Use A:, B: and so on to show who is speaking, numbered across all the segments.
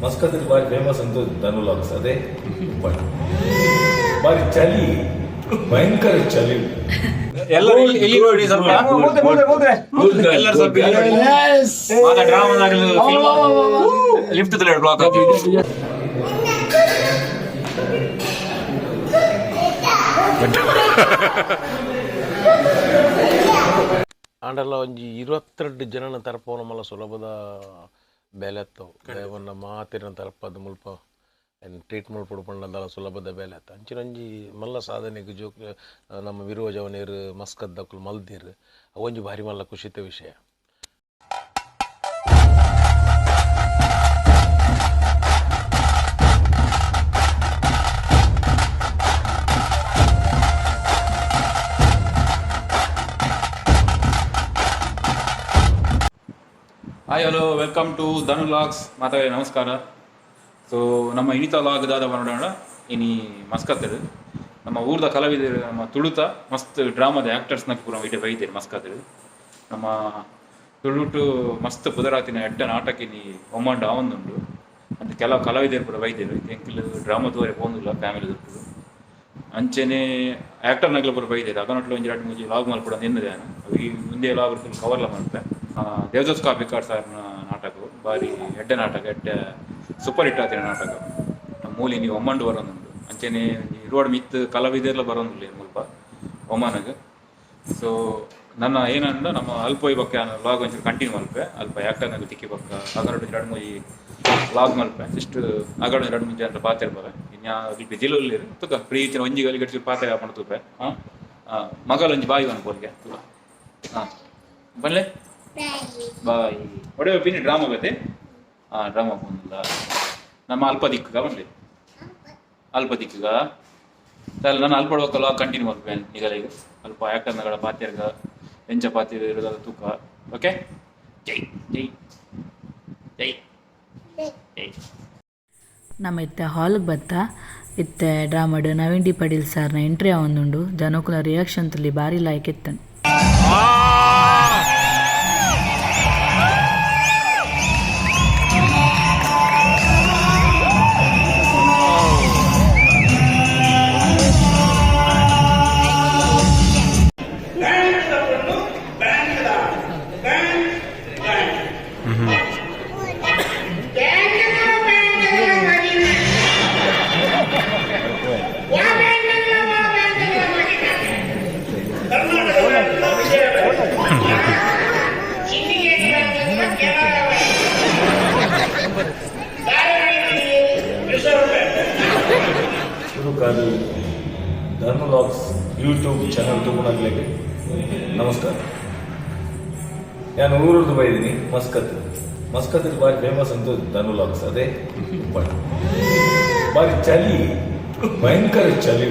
A: Muscat ಬಾರಿ famous ಅಂತ ಧನು LOX ಅದೇ ಉಪ್ಪಳ. ಬಾರಿ ಚಳಿ, ಭಯಂಕರ ಚಳಿ.
B: ಎಲ್ಲರೂ ಇಲ್ಲಿ ಇಲ್ಲಿ ನೋಡಿ ಸ್ವಲ್ಪ. ಎಲ್ಲರೂ ಸ್ವಲ್ಪ ಇಲ್ಲಿ ನೋಡಿ. ಮಾತಾ ಡ್ರಾಮಾದಾಗಲಿ ಲಿಫ್ಟ್ ಬ್ಲಾಕ್.
C: ಆಂಡಲ ಒಂಜಿ 22 ಜನನ ತರಪೋನ ಮಲ್ಲ ಸುಲಭದ ಬೇಲೆ ಅತ್ತವು. ದೇವನ್ನ ಮಾತಿನ ತರಪದ ಮುಲ್ಪ ಟ್ರೀಟ್ ಮಲ್ಪೊಡು ಪಂಡದಲ ಸುಲಭದ ಬೇಲೆ ಅತ್ತ. ಅಂಚಿನ ಒಂಜಿ ಮಲ್ಲ ಸಾಧನೆಗೆ ಜೋಕ್ ನಮ್ಮ ವಿರೋಜವನೇರು ಮಸ್ಕತ್ ದಕ್ಕುಲು ಮಲ್ದೀರು. ಅವೊಂಜಿ ಭಾರಿ ಮಲ್ಲ ಖುಷಿತ ವಿಷಯ.
B: Hi, hello, welcome to Dhanu vlogs. ಮಾತಾಡಿ ನಮಸ್ಕಾರ. ಸೊ ನಮ್ಮ ಇನಿತ ಲಾಗ್ ದಾದ ನೋಡೋಣ. ಇನಿ ಮಸ್ಕತ್ತಡು ನಮ್ಮ ಊರ್ದ ಕಲಾವಿದರು, ನಮ್ಮ ತುಳುತ ಮಸ್ತ್ ಡ್ರಾಮಾದ ಆ್ಯಕ್ಟರ್ಸ್ನ ಪೂರ ಇಡೆ ಬೈದೇರು ಮಸ್ಕತ್ತಡು. ನಮ್ಮ ತುಳುಟು ಮಸ್ತ್ ಪುದರಾತಿನ ಎಡ್ಡ ನಾಟಕ ಇನಿ ಒಮ್ಮಂಡ ಆವೊಂದುಂಡು ಅಂತ ಕೆಲವು ಕಲಾವಿದರು ಪೂರ ಬೈದೇರು. ಎಂಕುಲು ಡ್ರಾಮಾ ತೂವರೆ ಪೋಂದಿಲ್ಲ ಫ್ಯಾಮಿಲಿ ದುಟ್ಟು. ಅಂಚೆನೆ ಆ್ಯಕ್ಟರ್ನಗ್ಲ ಪೂರ ಬೈದೇರು. ಅಗನೊಟ್ಲು ಒಂಜಿ ಎರಡು ಮೂಜಿ ಲಾಗ್ ಮಲ್ಪಡ ನಿನ್ನದೆ ಅವು. ಈ ಮುಂದೆ ಲಾಗ್ ಫುಲ್ ಕವರ್ಲ ಮಲ್ಪೆ. ದೇವದಾಸ್ ಕಾಪಿಕಾಡ್ ಸಾರ್ನ ನಾಟಕ ಬಾರಿ ಎಡ್ಡೆ ನಾಟಕ, ಎಡ್ಡೆ ಸೂಪರ್ ಹಿಟ್ ಆತಿನ ನಾಟಕ. ನಮ್ಮ ಮೂಲಿ ನೀವು ಒಮ್ಮಂಡು ಬರೋದುಂಟು. ಅಂಚೆನೆ ರೋಡ್ ಮಿತ್ ಕಲಾವಿದೆಲ್ಲ ಬರೋದಿಲ್ಲ ಮುಲ್ಪ ಒಮಾನಗ್. ಸೊ ನನ್ನ ಏನಂದ ನಮ್ಮ ಅಲ್ಪ ಈ ಬೊಕ್ಕ ಲಾಗ್ ಒಂಚೂರು ಕಂಟಿನ್ಯೂ ಮಲ್ಪೆ. ಅಲ್ಪ ಆ್ಯಕ್ಟರ್ನಾಗ ತಿಕ್ಕಿ ಬೊಕ್ಕ ಅಗರಡು ಎರಡು ಮೂಜಿ ಲಾಗ್ ಮಲ್ಪೆ. ಜಸ್ಟ್ ಅಗಡ ಎರಡು ಮೂಜಿ ಅಂತ ಪಾತೆ ಇರ್ಪವೆ. ಇನ್ಯಾ ಬಿಜಿಲು ತುಕ ಪ್ರೀತಿನ ಒಂಜಿ ಗಲಿ ಗಡಿಸಿ ಪಾತೆ ಹಾಕೊಂಡು ತೂಪೆ. ಹಾಂ, ಮಗಲ್ ಒಂಜಿ ಬಾಯಿ ಅನ್ಪೋಲ್ಗೆ ತುಕ. ಹಾಂ, ಬನ್ಲೆ ಬಾಯ್. ಒಡೆ ಪಿನಿ ಡ್ರಾಮಾ ಗತೆ. ಹಾಂ, ಡ್ರಾಮಾ ಪೋಂದಿಲ್ಲ. ನಮ್ಮ ಅಲ್ಪ ದಿಕ್ಕುಗ ಬನ್ಲೆ, ಅಲ್ಪ ದಿಕ್ಕುಗ. ಸರ್, ನಾನು ಅಲ್ಪ ಲಾಗ್ ಕಂಟಿನ್ಯೂ ಮಲ್ಪೆ. ಈಗ ಅಲ್ಪ ಆ್ಯಕ್ಟರ್ನಗಳ ಪಾತೆರ್ಗ ಎಂಚ ಪಾತೆರ್ ಇರೋದಲ್ಲ ತೂಕ. ಓಕೆ, ಜೈ ಜೈ ಜೈ ಜೈ.
D: ನಮ್ಮ ಇತ್ತೆ ಹಾಲ್ಗೆ ಬತ್ತ. ಇತ್ತೆ ಡ್ರಾಮಾಡ್ ನವೀನ್ ಡಿ ಪಡೀಲ್ ಸಾರ್ನ ಎಂಟ್ರಿ ಆವೊಂದುಂಡು. ಜನಕುಲ ರಿಯಾಕ್ಷನ್ ತುಲಿ ಬಾರಿ ಲಾಯ್ಕ್ ಇತ್ತಂಡ್.
A: ಸುರುಕಾದು ಧನು ಲಾಗ್ಸ್ ಯೂಟ್ಯೂಬ್ ಚಾನಲ್ ತಗೊಂಡಾಗ್ಲಿಕ್ಕೆ ನಮಸ್ಕಾರ. ನಾನು ಊರದ್ದು ಬೈದೀನಿ ಮಸ್ಕತ್. ಮಸ್ಕತ್ ಬಾರಿ ಫೇಮಸ್ ಅಂತ ಧನು ಲಾಗ್ಸ್ ಅದೇ ಉಪ್ಪಳ. ಬಾರಿ ಚಳಿ, ಭಯಂಕರ ಚಳಿ.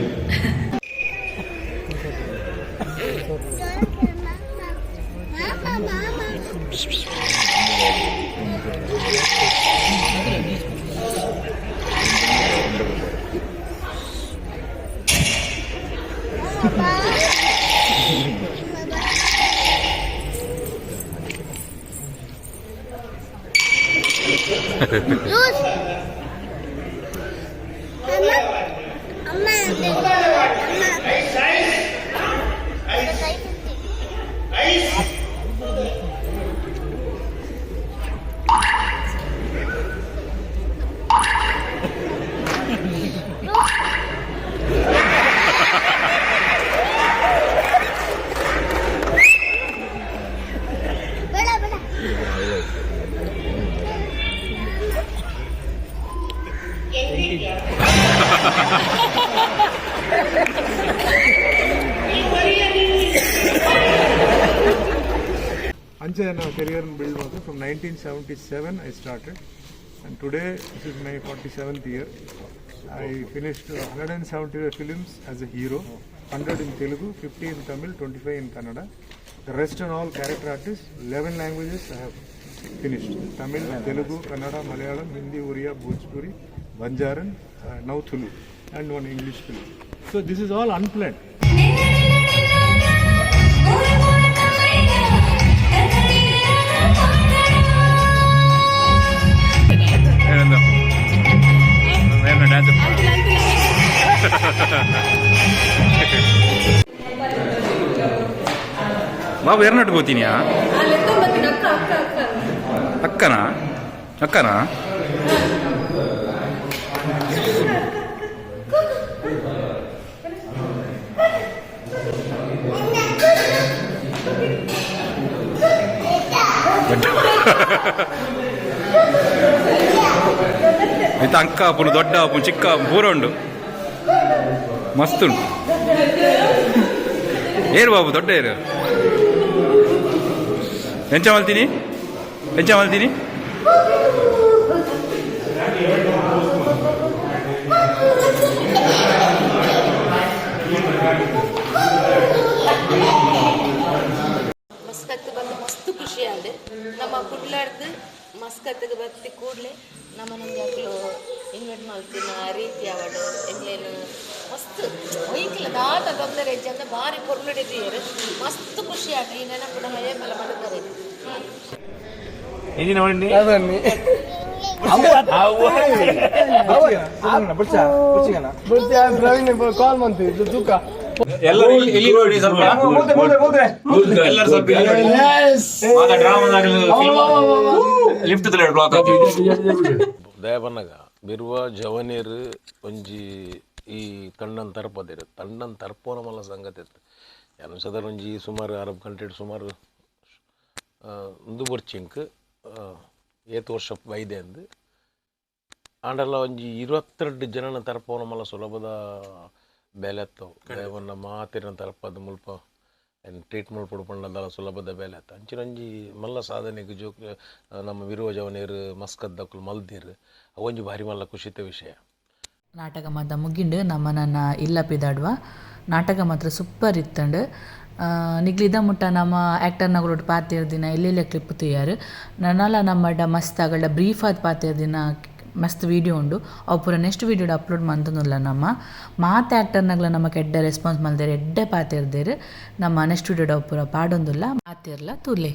E: ಅಮ್ಮ, ಅಮ್ಮ. ಬೇಡ ಬೇಡ.
F: ಅಂಚೆ ನಾವು ಕೆರಿಯರ್ ಬಿಲ್ಡ್ ಮಾಡೋದು. From 1977 I started, and today this is my 47th year. I finished 175 films as a hero, 100 in Telugu, 50 in Tamil, 25 in Kannada. The rest and all character artist. 11 languages I have finished: Tamil, Telugu, Kannada, Malayalam, Hindi, Oriya, Bhojpuri, Banjaran, now Tulu, and one English film. So this is all unplanned.
B: ಏನಂದ? ಬಾಬು ಎರನಟ್ಟು ಹೋಗ್ತೀನಿಯಾ? ಅಕ್ಕನಾ? ಅಕ್ಕನಾ? ಆಯ್ತಾ? ಅಂಕ ಆಪುಂಡು, ದೊಡ್ಡ ಆಪುಂಡು, ಚಿಕ್ಕ ಆಪುಂಡು, ಪೂರ ಉಂಡು, ಮಸ್ತ್ ಉಂಟು. ಏರು ಬಾಬು, ದೊಡ್ಡ ಏರು. ಎಂಚ ಮಲ್ತೀನಿ, ಎಂಚ ಮಲ್ತೀನಿ?
G: ಮಸ್ಕತ್ ಬಂದು ಮಸ್ತ್ ಖುಷಿ ಆಂಡ್. ನಮ್ಮ ಕುಡ್ಲಾಡ್ದು ಮಸ್ಕತ್ಗೆ ಬತ್ತಿ ಕೂಡಲೇ ನಮ್ಮ ನಮ್ಗೆ ಅಕ್ಲು ಇನ್ವೈಟ್ ಮಲ್ತಿನ ರೀತಿ ಅವಡು ಎಂಗ್ಲೇನು ಮಸ್ತ್ ಒಯ್ಕಿಲ್ಲ ದಾದ ತೊಂದರೆ ಹೆಜ್ಜೆ ಭಾರಿ ಪೊರ್ಲುಡಿದೀಯರು. ಮಸ್ತ್ ಖುಷಿ ಆಂಡ್. ಈ ನೆನಪು ನಮ್ಮ ಏಪಲ ಮಡತಾರೆ.
B: ಎಲ್ಲರೂ ಇಲ್ಲಿ ನೋಡಿ ಸ್ವಲ್ಪ. ಎಲ್ಲರೂ ಸ್ವಲ್ಪ ಇಲ್ಲಿ ನೋಡಿ. ಮಾತಾ ಡ್ರಾಮಾದಾಗಲಿ ಲಿಫ್ಟ್ ಬ್ಲಾಕ್.
C: ದಯ ಬನ್ನಗ ಬಿರುವ ಜವನೀರ್ ಒಂಜಿ ಈ ತಣ್ಣನ್ ತರ್ಪದಿರು, ತಣ್ಣನ್ ತರ್ಪೋನ ಮಲ್ಲ ಸಂಗತಿ ಇತ್ತು. ಯಾನು ಸದರ್ ಒಂಜಿ ಸುಮಾರು ಅರಬ್ ಗಂಟೆ ಸುಮಾರು ಉಂದು ಬೊರ್ಚಿಂಕ್ ಏತ್ ವರ್ಷ ಬೈದೆ ಅಂದ್. ಆಂಡಲ ಒಂಜಿ 22 ಜನನ ತರ್ಪೋನ ಮಲ್ಲ ಸುಲಭದ ಬೇಲೆ ಅತ್ತವು. ದಯವನ್ನ ಮಾತಿನ ತರ್ಪದ ಮುಲ್ಪ ಟ್ರೀಟ್ ಮಲ್ಪೊಡು ಪಂಡದಲ ಸುಲಭದ ಬೇಲೆ ಅತ್ತ. ಅಂಚಿನ ಒಂಜಿ ಮಲ್ಲ ಸಾಧನೆಗೆ ಜೋಕ್ ನಮ್ಮ ವಿರುವ ಜವನೀರ್ ಮಸ್ಕತ್ ದಕ್ಕುಲು ಮಲ್ದೀರ್. ಅವೊಂಜಿ ಭಾರಿ ಮಲ್ಲ ಖುಷಿತ ವಿಷಯ.
D: ನಾಟಕ ಮಾತ ಮುಗಿಂಡು, ನಮ್ಮ ನನ್ನ ಇಲ್ಲ ಪಿದಾಡುವ. ನಾಟಕ ಮಾತ್ರ ಸೂಪರ್ ಇತ್ತಂಡು. ನಿಗ್ಲಿದ ಮುಟ್ಟ ನಮ್ಮ ಆ್ಯಕ್ಟರ್ನಗುಲೊಟ್ಟು ಪಾತೆರ್ದಿನ ಎಲ್ಲೆಲ್ಲ ಕ್ಲಿಪ್ ತೂಯಾರು. ನನಲ ನಮ್ಮಡ ಮಸ್ತ್ ಅಗಲ್ಡ ಬ್ರೀಫ್ ಆದ್ ಪಾತೆರ್ದಿನ ಮಸ್ತ್ ವೀಡಿಯೋ ಉಂಡು. ಅವು ಪೂರ ನೆಕ್ಸ್ಟ್ ವೀಡಿಯೋಡ್ ಅಪ್ಲೋಡ್ ಮಂತೊಂದುಲ್ಲ. ನಮ್ಮ ಮಾತ ಆ್ಯಕ್ಟರ್ನಗ್ಲ ನಮಕ್ ಎಡ್ಡೆ ರೆಸ್ಪಾನ್ಸ್ ಮಲ್ದೆರ್, ಎಡ್ಡೆ ಪಾತೆರ್ದೆರ್. ನಮ್ಮ ನೆಕ್ಸ್ಟ್ ವೀಡಿಯೋಡ್ ಅವು ಪೂರ ಪಾಡೊಂದುಲ್ಲ. ಮಾತೆರ್ಲ ತೂಲೆ.